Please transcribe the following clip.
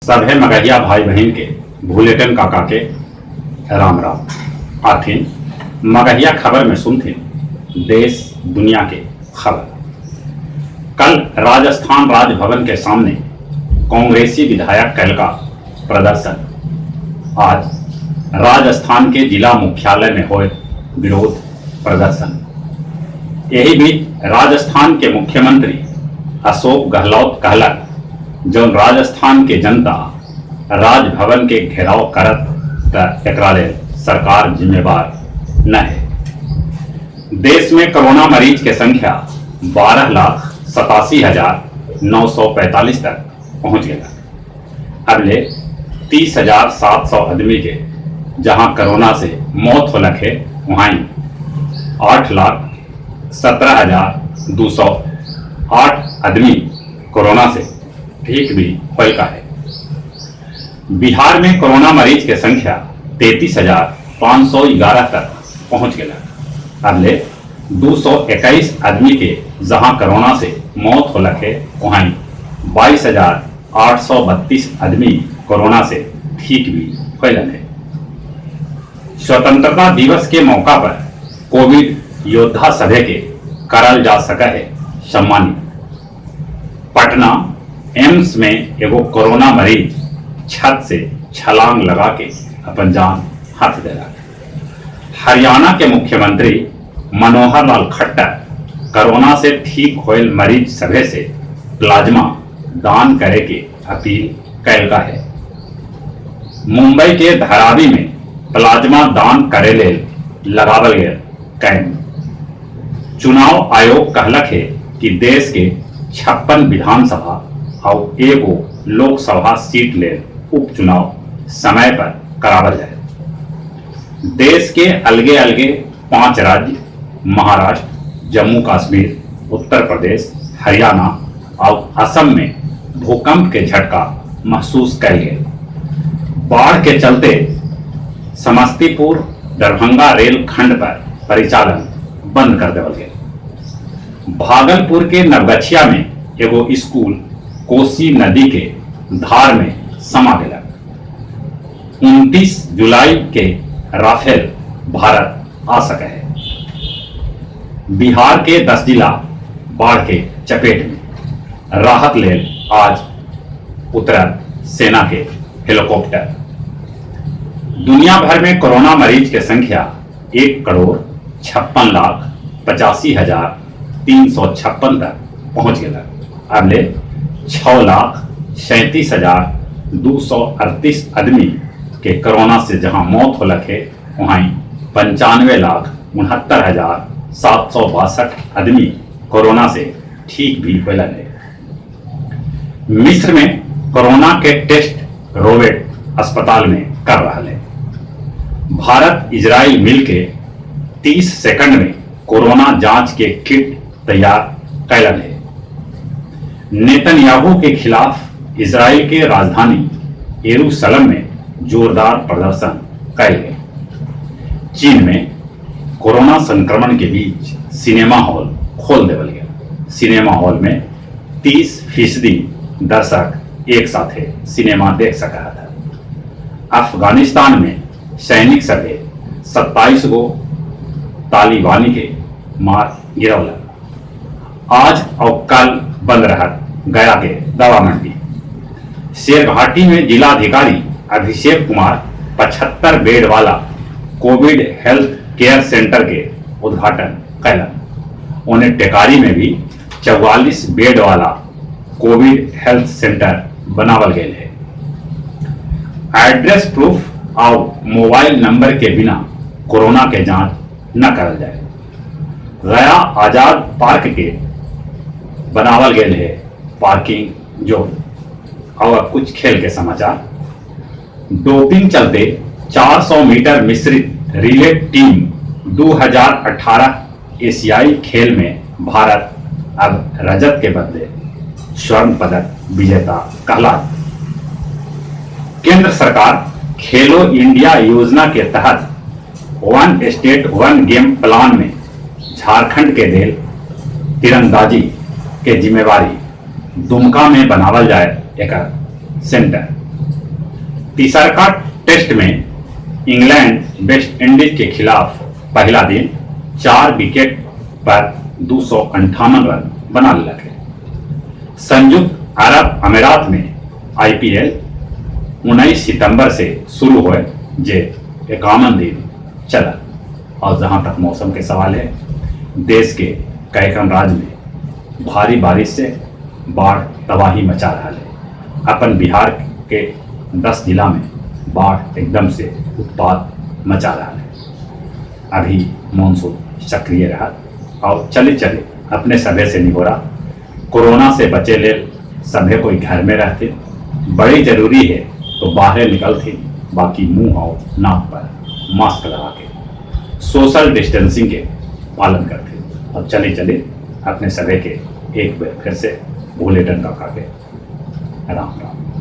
सभे मगहिया भाई बहिन के भुलेटन काका के राम राम। आथिन मगहिया खबर में सुनथिन देश दुनिया के खबर। कल राजस्थान राजभवन के सामने कांग्रेसी विधायक कैलका प्रदर्शन। आज राजस्थान के जिला मुख्यालय में होए विरोध प्रदर्शन। यही बीच राजस्थान के मुख्यमंत्री अशोक गहलोत कहलक जौन राजस्थान के जनता राजभवन के घेराव करत त एकरा लेल सरकार जिम्मेवार न है। देश में कोरोना मरीज के संख्या 12,87,945 तक पहुंच गया। अबले 30,700 आदमी के जहां कोरोना से मौत होलक है, वहीं 8,17,208 आदमी कोरोना से ठीक भी होल का है। बिहार में कोरोना मरीज के संख्या 33,511 तक पहुंच गया। अबले 221 आदमी के जहां कोरोना से मौत होलक है, वहीं 22,832 आदमी कोरोना से ठीक भी होलन है। स्वतंत्रता दिवस के मौका पर कोविड योद्धा सभे के करल जा सका है सम्मानित। पटना एम्स में एगो कोरोना मरीज छत से छलांग लगा के अपन जान हाथ देला। हरियाणा के मुख्यमंत्री मनोहर लाल खट्टर कोरोना से ठीक होयल मरीज सभे से प्लाज्मा दान करे के अपील कैलका है। मुंबई के धारावी में प्लाज्मा दान करे लेल लगावल गया कैंप। चुनाव आयोग कहलक है कि देश के 56 विधानसभा और एगो लोकसभा सीट लेल उपचुनाव समय पर करावल जाए। देश के अलगे अलगे 5 राज्य महाराष्ट्र, जम्मू कश्मीर, उत्तर प्रदेश, हरियाणा और असम में भूकंप के झटका महसूस कैल गए। बाढ़ के चलते समस्तीपुर दरभंगा रेल खंड पर परिचालन बंद कर देवल गया। भागलपुर के नवगछिया में एगो स्कूल कोसी नदी के धार में समा गया। 29 जुलाई के राफेल भारत आ सके है। बिहार के 10 जिला बाढ़ के चपेट में। राहत लेल आज उतरल सेना के हेलीकॉप्टर। दुनिया भर में कोरोना मरीज के संख्या 1,56,85,356 तक पहुंच गया। अबले 6,37,238 आदमी के कोरोना से जहां मौत होलक है, वहीं 95,69,762 आदमी कोरोना से ठीक भी होलन है। मिस्र में कोरोना के टेस्ट रोबोट अस्पताल में कर रहा है। भारत इजराइल मिलके 30 सेकंड में कोरोना जांच के किट तैयार कैलन है। नेतन्याहू के खिलाफ इजराइल के राजधानी यरूशलेम में जोरदार प्रदर्शन कैल गए। चीन में कोरोना संक्रमण के बीच सिनेमा हॉल खोल देवल गया। सिनेमा हॉल में 30% दर्शक एक साथ सिनेमा देख सका था। अफगानिस्तान में सैनिक सभे 27 गो तालिबानी के मार गिरौला। आज और कल बंद रहा गया के दवा मंडी। शेरघाटी में जिलाधिकारी अभिषेक कुमार 75 बेड वाला कोविड हेल्थ केयर सेंटर के उद्घाटन कैलन। उन्हें टेकारी में भी 44 बेड वाला कोविड हेल्थ सेंटर बनावल गए है। एड्रेस प्रूफ और मोबाइल नंबर के बिना कोरोना के जांच न करल जाए। गया आजाद पार्क के बनावल गए है पार्किंग जोन। और अब कुछ खेल के समाचार। डोपिंग चलते 400 मीटर मिश्रित रिले टीम 2018 एशियाई खेल में भारत अब रजत के बदले स्वर्ण पदक विजेता कहला। केंद्र सरकार खेलो इंडिया योजना के तहत One State One Game Plan में झारखंड के देल तीरंदाजी के जिम्मेवारी, दुमका में बनावल जाए एक सेंटर। तीसरका टेस्ट में इंग्लैंड वेस्टइंडीज के खिलाफ पहिला दिन 4 विकेट पर 258 रन बना लेलक हे। संयुक्त अरब अमीरात में आईपीएल 19 सितंबर से शुरू होए, जे 51 दिन चला। और जहां तक मौसम के सवाल है, देश के कई राज्य में भारी बारिश से बाढ़ तबाही मचा रहा है। अपन बिहार के 10 जिला में बाढ़ एकदम से उत्पात मचा रहा है। अभी मानसून सक्रिय रहा और चले चले अपने सभे से निगोरा, कोरोना से बचे ले सभे कोई घर में रहते, बड़ी जरूरी है तो बाहर निकलते, बाकी मुंह और नाक पर मास्क लगा के सोशल डिस्टेंसिंग के पालन करते। और चले चले अपने सभे के एक बार फिर से भोले डंका खा के राम राम।